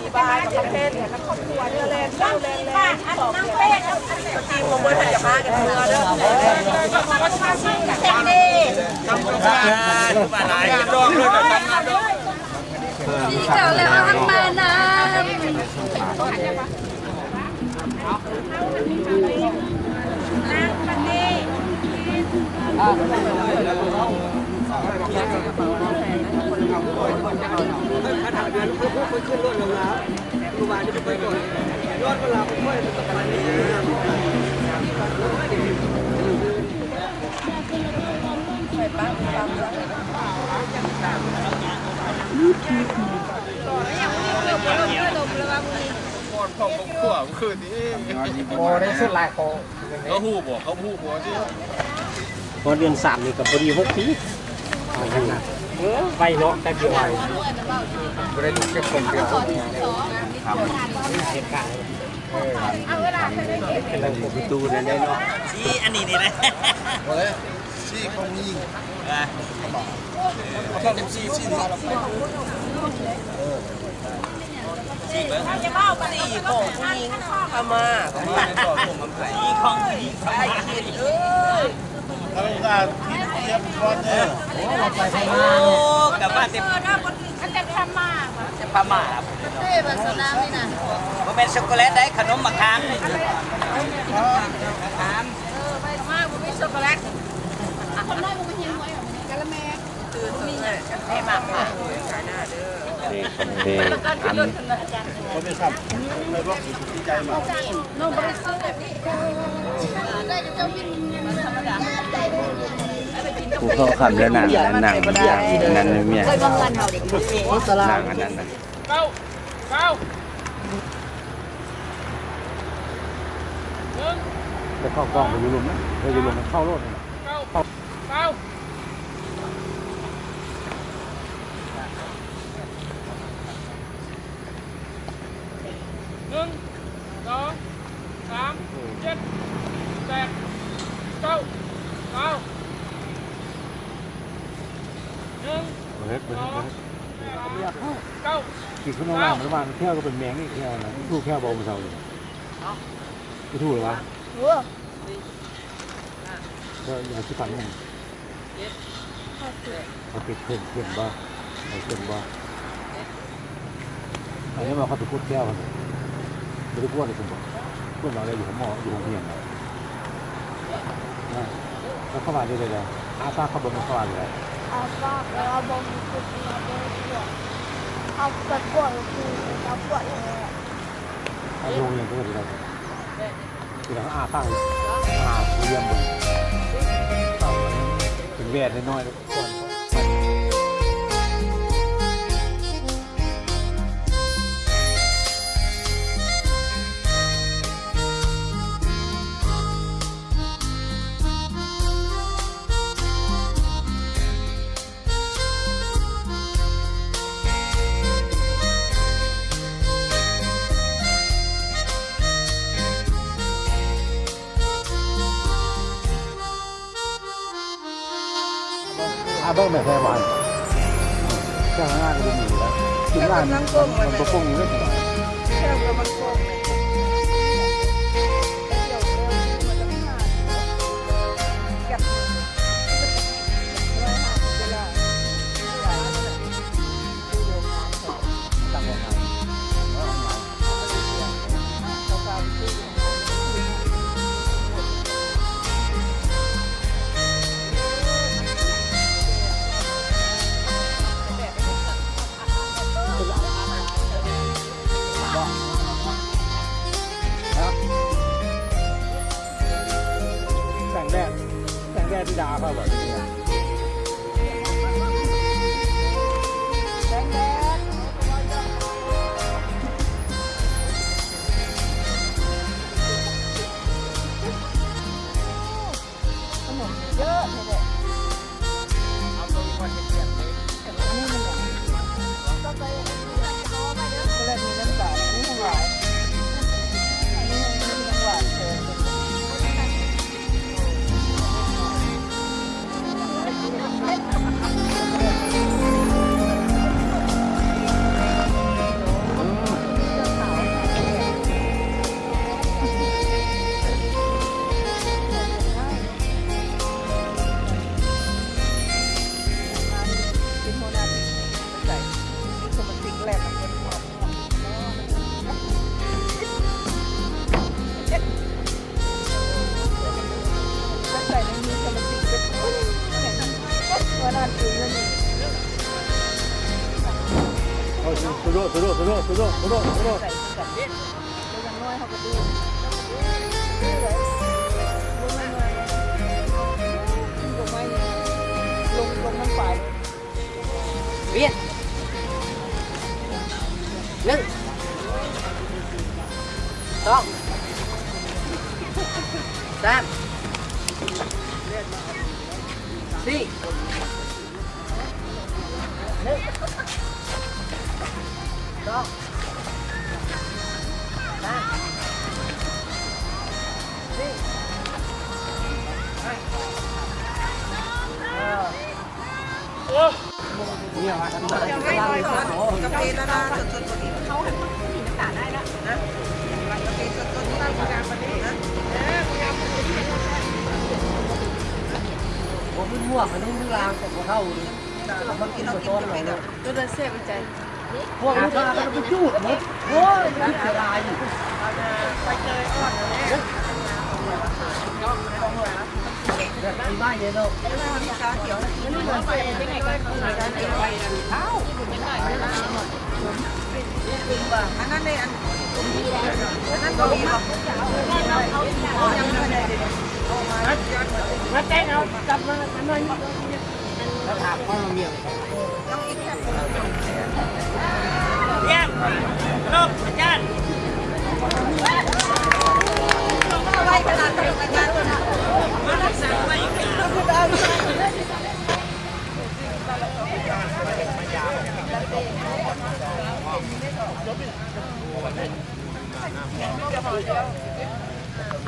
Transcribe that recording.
ທີ່ບ້ານກັບປະເພດ ແລະ ຄອບຄົວ ເທື່ອແລນເຈົ້າແລນແລນ ສອງເດືອນ ສະຕີມບໍ່ເບິດ ໃຫ້ຈະມາກັນເທື່ອເດີ ເຈົ້າແລ້ວເອົາທັງມານຳ. ກ່ອນຂອງຄອບຄົວຄືນີ້ ບໍ່ໄດ້ສຸດຫຼາຍຂໍ. ເຂົາຮູ້ບໍ່? ເຂົາຮູ້ບໍ່? ພໍເດືອນສາມນີ້ກໍພໍດີຫົກປີ. ໄວເນາະ ແປັບດຽວໄວ. ບໍ່ໄດ້ລູກຈັກຄົນດຽວ. ເອີ ເປັນປະຕູນັ້ນໄດ້ເນາະ. ຊີ້ອັນນີ້ນີ້ແຫຼະ. ບໍ່ແລ້ວ ຊີ້ຂອງຜູ້ຍິງ. ເອີ ເອີ ສີ່ຂອງຜູ້ຍິງ ຂະມາ ສີ່ຂອງຜູ້ຍິງ ຂະມາ. ໂອ້ ກະວ່າແຕ່ ພະມ້າ ພະມ້າ. ບໍ່ແມ່ນຊັອກໂກແລັດໃດ໋ ຂະໜົມໝາກຂາມ ໝາກຂາມ. ເອີ ໃບມາກບໍ່ມີຊັອກໂກແລັດ ຄົນນ້ອຍບໍ່ມີຫຍັງ ກະລະແມ. ຜູ້ເຂົ້າຄຳແລ້ວນາງ ນາງ ນາງນັ້ນເມຍ ນາງອັນນັ້ນນະ. ເກົ້າ ເກົ້າ ໜຶ່ງ ໄປເຂົ້າກ້ອງ ໄປຢູ່ລຸ່ມນະ ໄປຢູ່ລຸ່ມ ເຂົ້າໂລດ. ເກົ້າ ເກົ້າ ໜຶ່ງ ສອງ ສາມ ເຈັດ ແປດ ເກົ້າ ເກົ້າ ໜຶ່ງ ເຮັດ ເຮັດ ສອງ ເຮັດ ສາມ ເກົ້າ. ທີ່ເພິ່ນວ່າ ມັນວ່າແຂ້ວກໍເປັນແມງນີ້ ແຂ້ວນະ ຖືກແຂ້ວບໍ່ມື້ເຊົ້ານີ້ ຖືກແລ້ວວະ. ເອີ ກໍຢ່າຊິຝັນຫຍັງ ເຂົາເປັນເພິ່ນ ເພິ່ນບໍ່ ໃຫ້ເພິ່ນບໍ່. ອັນນີ້ວ່າເຂົາໄປກົດແກ້ວຫັ້ນ ບໍ່ໄດ້ກວດເລີຍເພິ່ນບອກ ເພິ່ນວ່າໄດ້ຢູ່ໂຮງໝໍ ຢູ່ໂຮງຮຽນນະ. ແລ້ວເຂົາວ່າຈັ່ງໃດລະ ອ້າປາກເຂົາເບິ່ງ ເຂົາວ່າຈັ່ງໃດ? ອ້າປາກແລ້ວເບິ່ງ ເຂົາໄປກວດ ເຂົາກວດແລ້ວ ຢູ່ໂຮງຮຽນເພິ່ນວ່າຈັ່ງໃດ? ຄືລາວອ້າປາກ ຫາຜູ້ຢ້ຽມເບິ່ງ ເປັນແວ່ນນ້ອຍໆ. ອາ ເບິ່ງແມ່ນແທ້ບໍ່ຫັ້ນ ເຈົ້າງານກໍບໍ່ມີແລ້ວ ທີມງານມັນບໍ່ປົງເລີຍ. ໂດດ ໂດດ ໂດດ ໂດດ ໂດດ ຢ່າງນ້ອຍເຮົາກໍດີ ລົງ ລົງນ້ຳປາຍ ວຽນ ໜຶ່ງ ສອງ ສາມ ສີ່ ໜຶ່ງ ສອງ ສາມ ສີ່ ຫ້າ ໂອ້ ກາເຟລາລາສົດໆ ບໍ່ດີ ເຂົາຫັນຄົນກິນນ້ຳຕານໄດ້ແລ້ວນະ ກາເຟສົດໆ ນີ້ນະ ບໍ່ມີໝວກ ມັນຕ້ອງລ້າງ ແຕ່ບໍ່ເທົ່ານີ້ ເຂົາມາກິນ ເຮົາກິນກາເຟດອກ ໂຕໃດແຊບໃຈ ພວກລູກຄ້າກໍໄປຈູດໝົດ ໂອ້ຍ ມັນເສຍດາຍຢູ່ ໄປເຈີອ່ອນ ແບບໄປໄມ້ເນາະ ອັນນັ້ນເດ້ ອັນ ອັນນັ້ນບໍ່ມີບໍ່ ມາແຕ່ງເອົາກັບມາ ມາໜ່ອຍໜຶ່ງ ຮຽບ ລົບ ອາຈານ ໄວຂະໜາດ ອາຈານ ຈານ.